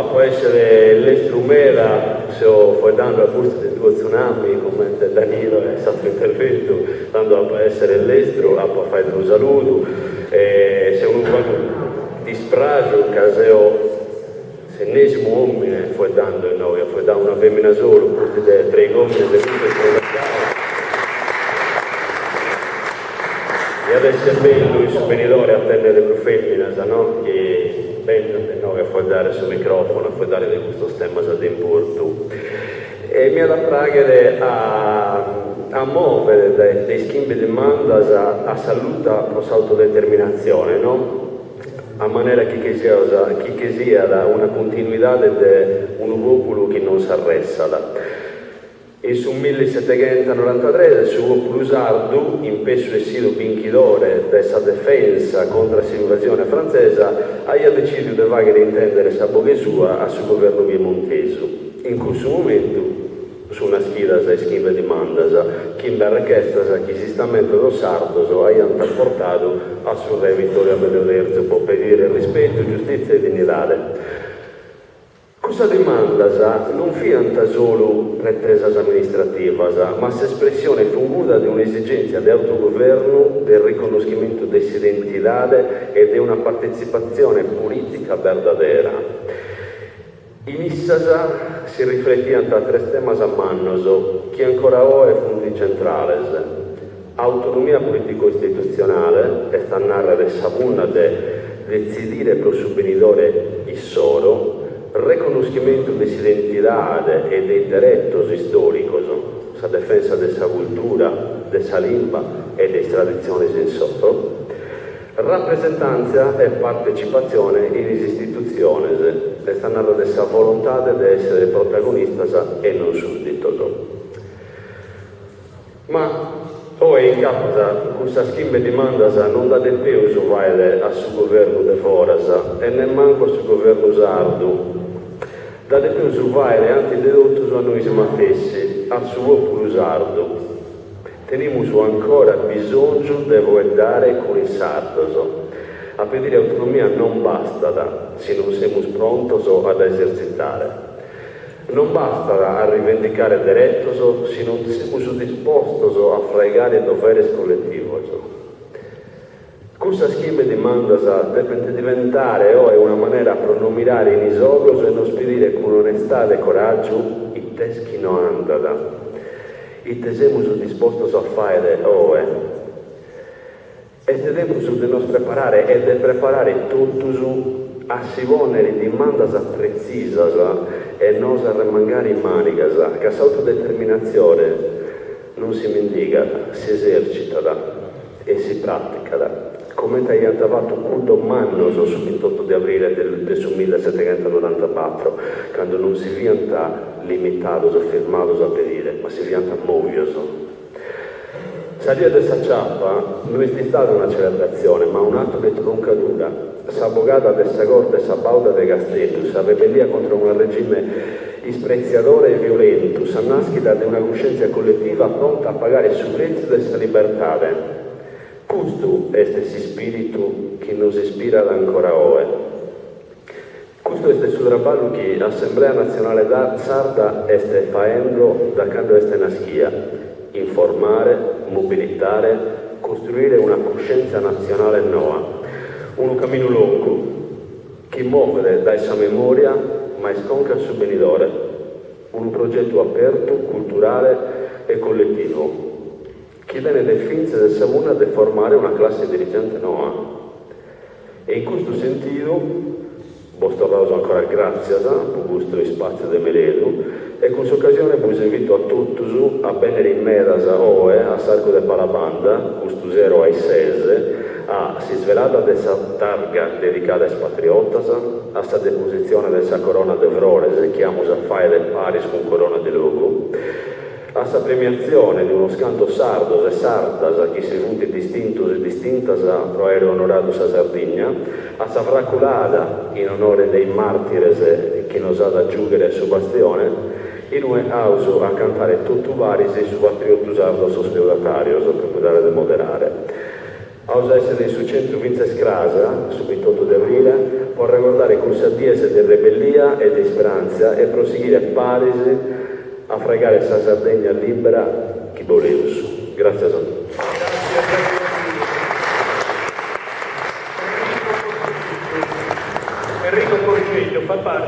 Apo a èssere lestru meda, seo foeddando a pustis de duos tsunami comente Danilo e s'atru interventu, tando apo a èssere lestru, apo a fàere unu saludu e seo unu pagu dispraxu ca seo s'ennesimu òmine foeddando inoghe, at foeddau una femina solu, pustis de treighi òmines e custu est foeddau. Iat esser bellu in su benidore a tènnere prus fèminas, no, chi bèngiant inoghe a foeddare a su micròfono, a foeddare de custos temas de importu. E m'iat a pràghere a a mòvere dae de is chimbe dimandas a sa luta pro s'autodeterminatzione, no, a manera chi che siat chi che siat una continuidade de unu pòpulu chi non s'arressat. In su milliseteghentonorantatres su pòpulu sardu, in pessu essidu binchidore de sa defensa contra s'invasione frantzesa, aiat decìdiu de fàghere intèndere sa boghe sua a su governu piemontesu. In cussu momentu sunt naschidas is chimbe dimandas, chimbe arrechestas chi is istamentos sardos aiant portadu a su re Vittorio Amedeo Terzu pro pedire rispetu, giustìtzia e dinnidade. Cussas dimandas non fiant solu pretesas amministrativas, ma s'espressione funguda de un'esigèntzia de autogovernu, de riconnoschimentu de s'identidade e de una partetzipatzione polìtica berdadera. In issas si rifletiant tres temas mannos chi ancora oe funt centrales, autonomia polìtico-istitutzionale, est a nàrrere sa punna de detzidire pro su benidore issoro, reconnoschimentu de s'identidade e de is deretos istòricos, sa defensa de sa cultura, de sa limba e de is traditziones insoro, rapresentàntzia e partecipatzione in is istitutziones, est a nàrrere sa volontade de èssere protagonistas e non sùdditos. Ma oe incapas cussas chimbe dimandas non dda depeus fàere a su governu de foras e nemmancu a su governu sardu. Dda depeus fàere antis de totus a nois matessi, a su pòpulu sardu. Tenimus ancora bisòngiu de foeddare cun is sardos. A pedire autonomia non bastat si non semus prontos a dda esertzitare. Non bastat a rivendicare deretos si non semus dispostos a fraigare doveres colletivos. Cussas chimbe dimandas depent diventare oe una manera pro nos mirare in is ogros e nos pedire cun onestade e coràgiu it'est chi no andat, ite semus dispostos a fàere oe. Est tempus de nos preparare e de preparare totus a si pònnere dimandas pretzisas e nos arremangare is mànigas, ca s'autodeterminatzione non si mendigat, si esèrcitat e si pràticat, comente aiant fatu cuddos mannos su bintoto de abrile de su milliseteghentonorantabatro, cando non si fiant limitados o firmados a pedire, ma si fiant mòvios. Sa Die de s'Aciapa no est istada una celebratzione, ma un'atu de truncadura, sa bogada de sa corte sabauda de Casteddu, sa rebellia contra unu regime ispretziadore e violentu, sa nàschida de una cuscèntzia colletiva pronta a pagare su prètziu de sa libertade. Custu est s'ispìritu chi nos ispirat ancora oe. Custu est su traballu chi Assemblea Natzionale Sarda est faendo da cando est naschia, informare, mobilitare, costruire una cuscèntzia natzionale noa. Unu caminu longu chi movet dae sa memòria ma est conca a su benidore. Unu progetu apertu, culturale e colletivu chi tenet fintzas sa punna de formare una classe dirigente noa. E in custu sentidu bos torraus ancora gràtzias po custu ispàtziu de meledu e cun s'ocasione bos invito a totus a bènnere in medas oe a s'Arcu de Palabanda, custu sero a is ses, a s'isvelada de sa targa dedicada a is patriotas, a sa depositzione de sa corona de frores chi amus a fàere paris cun Corona de Logu. A sa premiatzione de unos cantos sardos e sardas chi si funt distintos e distintas pro àere onoradu sa Sardigna, a sa fraculada in onore de is màrtires chi nos at a giùghere a su bastione, in ue aus a cantare totu paris su patriotu sardu a sos feudatàrios, pro cuidare de moderare. Aus a èssere in su centru fintzas cras, su bintotu de abrile, pro arregordare cussas dies de rebellia e de isperàntzia e pro sighire paris a fraigare sa Sardegna lìbera chi boleus. Gràtzias a totus. Enrico Porceddu fa parte.